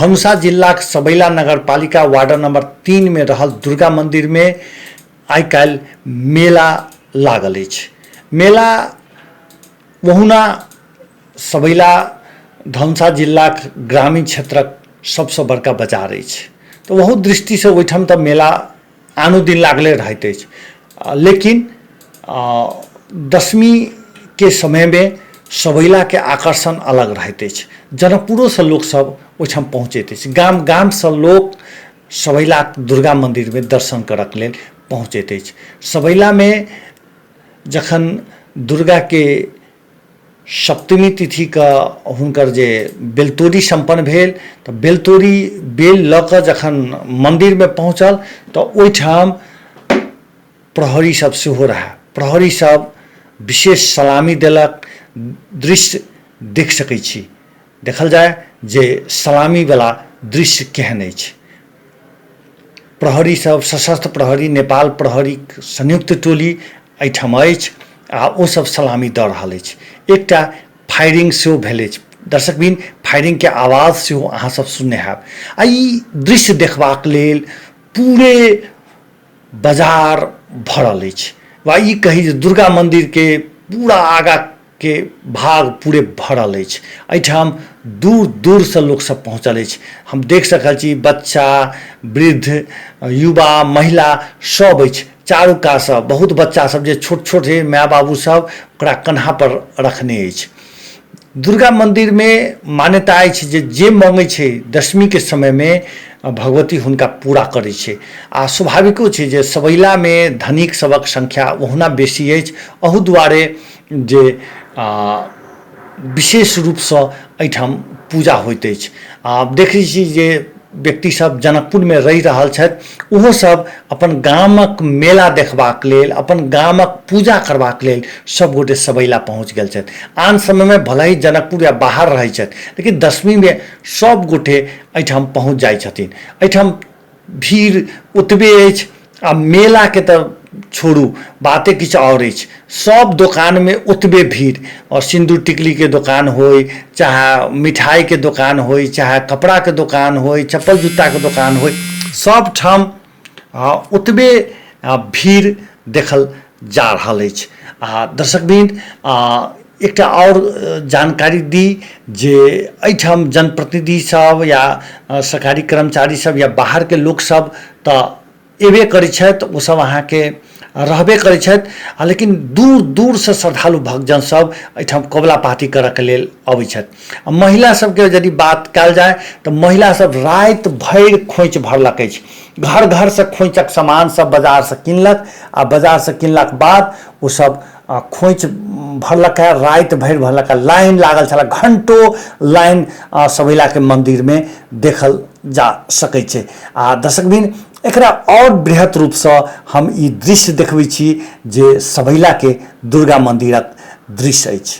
धनुषा जिलाक सबैला नगरपालिका ward number 3 में रहल दुर्गा मंदिर में आइ काल्हि मेला लागल अछि। मेला ओहुना सबैला धनुषा जिलाक ग्रामीण क्षेत्रक सबसँ बड़का बाजार अछि, तऽ ओहू दृष्टिसँ ओहिठाम तऽ मेला आनो दिन लागले रहैत अछि, लेकिन दशमीके समयमे सबैलाके आकर्षण अलग रहैत अछि। जनकपुरोसँ लोकसभ ओहिठाम पहुँचैत अछि, गाम गामसँ लोक सबैलाक दुर्गा मन्दिरमे दर्शन करऽके लेल पहुँचैत अछि। सबैलामे जखन दुर्गाके सप्तमी तिथिके हुनकर जे बेलतोरी सम्पन्न भेल तऽ बेलतोरी बेल लऽ कऽ जखन मन्दिरमे पहुँचल तऽ ओहिठाम प्रहरी सब सेहो रहए। प्रहरी सब विशेष सलामी देलक। दृश्य देख सकै छी, देखल जाय जे सलामीवला दृश्य केहन अछि। प्रहरी सब, सशस्त्र प्रहरी, नेपाल प्रहरीक संयुक्त टोली एहिठाम अछि आ ओ सब सलामी दऽ रहल अछि। एकटा फायरिंग सेहो भेल अछि। दर्शकवृन्द, फायरिंगके आवाज सेहो अहाँ सब सुनने हैब आ ई दृश्य देखबाक लेल पूरे बाजार भरल अछि वा ई कही जे दुर्गा मन्दिरके पूरा आगाँके भाग पूरे भरल अछि। एहिठाम दूर दूरसँ लोकसभ पहुँचल अछि। हम देख सकल छी बच्चा, वृद्ध, युवा, महिला सभ अछि। चारू कातसँ बहुत बच्चासभ जे छोट छोट छै, माय बाबू सब ओकरा कन्हापर रखने अछि। दुर्गा मन्दिरमे मान्यता अछि जे जे मङ्गै छै दशमीके समयमे भगवती हुनका पूरा करै छै आ स्वाभाविको छै जे सबैलामे धनिक सभक संख्या ओहुना बेसी अछि। अहू दुआरे जे विशेष रूपसँ एहिठाम पूजा होइत अछि। आ देखै छी जे व्यक्ति सब जनकपुरमे रहि रहल छथि, ओहो सब अपन गामक मेला देखबाक लेल, अपन गामक पूजा करबाक लेल सब गोटे सबैला पहुँच गेल छथि। आन समयमे भले ही जनकपुर या बाहर रहै छथि, लेकिन दशमीमे सब गोटे एहिठाम पहुँच जाइ छथिन। एहिठाम भीड़ ओतबे अछि आ मेलाके तऽ छोड़ू, बाते किछु आओर अछि। सब दोकानमे ओतबे भीड़, आओर सिन्दूर टिकलीके दोकान होइ, चाहे मिठाइके दोकान होइ, चाहे कपड़ाके दोकान होइ, चप्पल जुत्ताके दोकान होइ, सबठाम ओतबे भीड़ देखल जा रहल अछि। आ दर्शकवृन्द, एकटा आओर जानकारी दी जे एहिठाम जनप्रतिनिधि सब या सरकारी कर्मचारी सब या बाहरके लोकसब तऽ अयबे करै छथि, ओसब अहाँके रहबे करै छथि, आ लेकिन दूर दूरसँ श्रद्धालु भक्तजन सब एहिठाम कबुला पाती करऽके लेल अबै छथि। आ महिला सबके यदि बात कयल जाय तऽ महिला सब राति भरि खोँइछ भरलक अछि। घर घरसँ खोँइछक सामान सब बाजारसँ किनलक आ बाजारसँ किनलाक बाद ओसब खोँइछ भरलक हँ, राति भरि भरलक हँ। लाइन लागल छलै, घण्टो लाइन सबैलाके मन्दिरमे देखल जा सकै छै। आ दर्शकवृन्द, एकरा आओर बृहत रूपसँ हम ई दृश्य देखबै छी जे सबैलाके दुर्गा मन्दिरक दृश्य अछि।